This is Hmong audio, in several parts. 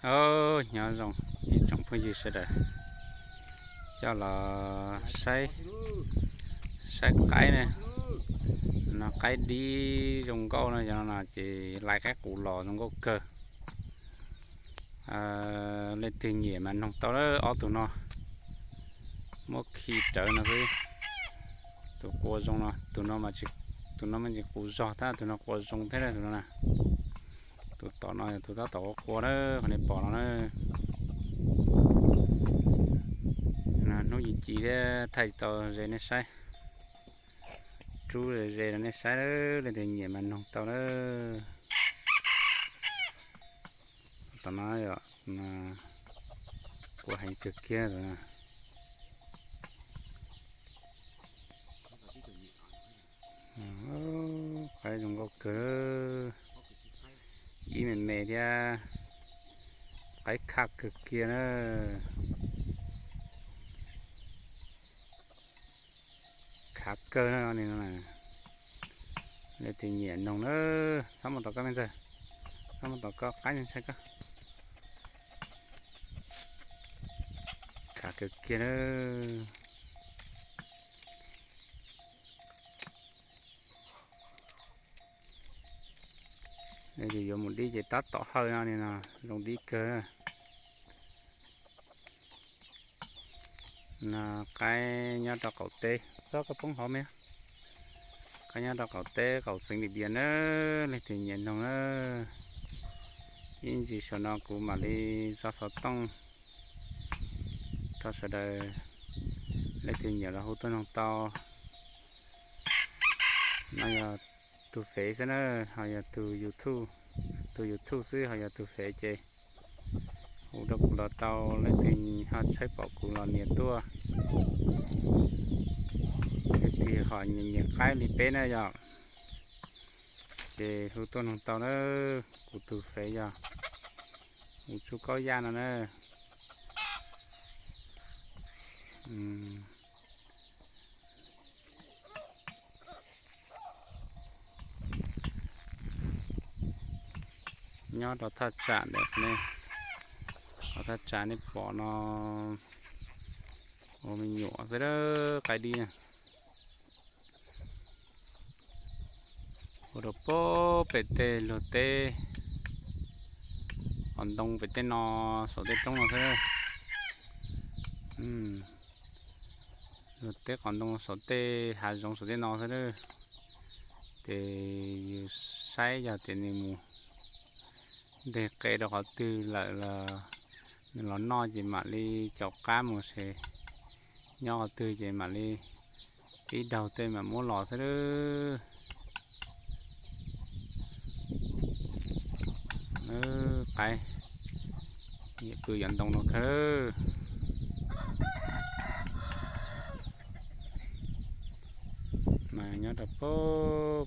Os, nyob zoo ib tsoom phooj ywg sawv daws, coj los saib, saib qaib ne. No qaib dib zoo nkauj no, yog no ces lais qaib qus los zoo nkauj kawg. Leej twg nyiam mas noog tau lawm, ob tug no muab khi rawv no xwb. Tus qua zoo no, tus no, tus no mas tsis qus zog tab, tus no qua zoo thiab tus no na. Tus tom no yog tus tab tom qua qua na, qhov nej pom no na. Hnub ci ci thiab thaij tsis tau ze nej saib, rub ze rau nej saib, leej twg nyiam mas noog tau na. Tom no yog qua heev kawg kiag. Qaib zoo nkauj kawg, ib me me thiab, qaib khaj kawg kiag na. Khav kawg na. Leej twg nyiam noog na, txhob mus tom koj me ntxawg, txhob mus tom koj, qaib ntshai koj. Khav kawg kiag na. Leej twg yuav mus dib ces tab tom hawm no ni no, zoo dib kawg. No qaib nyob rau qaum teb, txhob koj poob hauv me. Qaib nyob rau qaum teb qaum xeev Dim Dias na, leej twg nyiam noog na. Ib ntsis saum no kuv mam li tso xov tooj rau sawv daws, leej twg nyiam los hu tuaj noog tau. No yog tus fev xwb na, ho yog tus YouTube, tus YouTube xwb, ho yog tus fev ces hu rau kuv los tau, leej twg ho tshaib pom kuv los nias tuaj. Leej twg ho nyiam nyiam qaib li peb na yog, ces hu tuaj noog tau na. Kuv tus fev yog Mus Tsuj Kaub Yaj no na. Nyob rau thaj tsam ntawm ne, qhov thaj tsam nej pom no ua me nyuam xwb, qaib dib na. Ua rau pem tej luag teb qhov ntoo pem tej no, saum tej roob no xwb. Luag teb qhov ntoo saum tej hav zoov saum tej no xwb. Ces yus saib yog tias nws mus nteg qe rau qhov twg lawm los nws los noj ces mam li caum qab mus, ces nyob qhov twg ces mam li pib daug tej mam muab los xwb. Qaib, nyiam pw yov ntoo no kawg. Mas nyob rau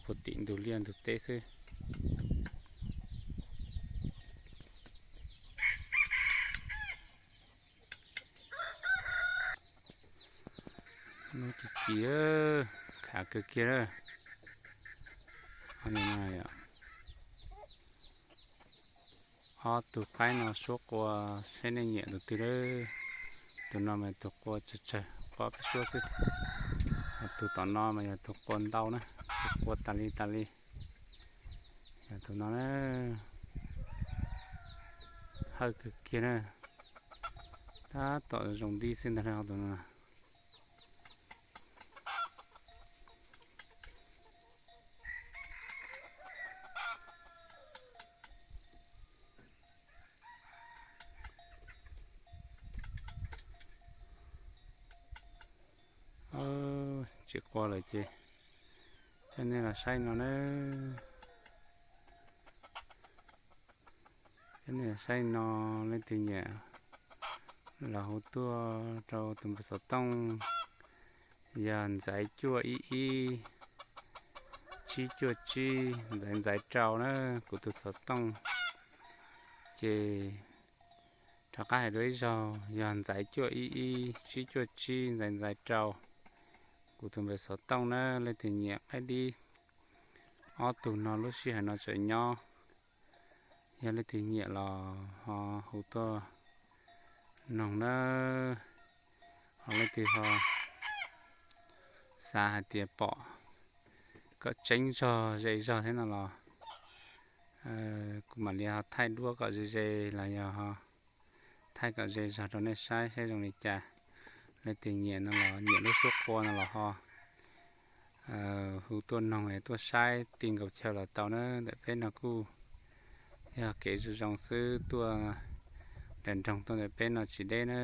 puag tim ntug liaj ntug teb xwb. Hnub ci ci, khav kawg kiag lawm. Ob tug qaib no suab qua seb nej nyiam tus twg lawm. Tus no mas tus qua tsawg tsawg, qua peb suab xwb. Ho tus tom no mas yog tus qua ntau na, tus qua tas li tas li. Yog tus no na, hawj kawg kiag na, tab tom zoo dib xwb ntag na tus no. Tsis qua lawm ces coj nej los saib no na. Coj nej los saib no, leej twg nyiam los hu tuaj rau tus npawb xov tooj yog Ntxaiv Cuaj ib ib, tsib cuaj tsib, Ntxaiv Ntxaiv Rau na, kuv tus xov tooj. Ces rov qab hais dua ib zaug, yog Ntxaiv Cuaj ib ib, tsib cuaj tsib, Ntxaiv Ntxaiv Rau, kuv tus npawb xov tooj na. Leej twg nyiam qaib dib, ob tug no lub sij hawm no tseem nyob. Yog leej twg nyiam los ho hu tuaj noog nawb. Ho leej twg ho xav hais tias pom kom tseeb zog ze zog thiab no los kuv mam li ho thaij duab kom ze ze los yog ho thaij kom ze zog rau nej saib saib zoo li cas. Leej twg nyiam no los nyiam lub suab qua no los ho hu tuaj noog es tuaj saib ti nkaus chaw los tau na. Ntawm peb no kuj yog kev zoo zoo xwb, tuaj nram nroog tuaj ntawm peb no tsis deb na.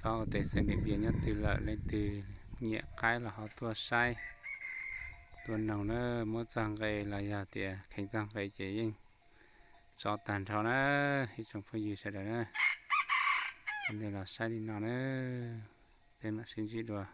Paub ua tes xeem Diam Npias nyob twg lawm, leej twg nyiam qaib los ho tuaj saib tuaj noog na. Muab txog nqe los yog tias kheev txog nqe ces yeej tso tag nrho na ib tsoom phooj ywg sawv daws na. Cov ntej los saib li no na, peb mam sib ntsib dua.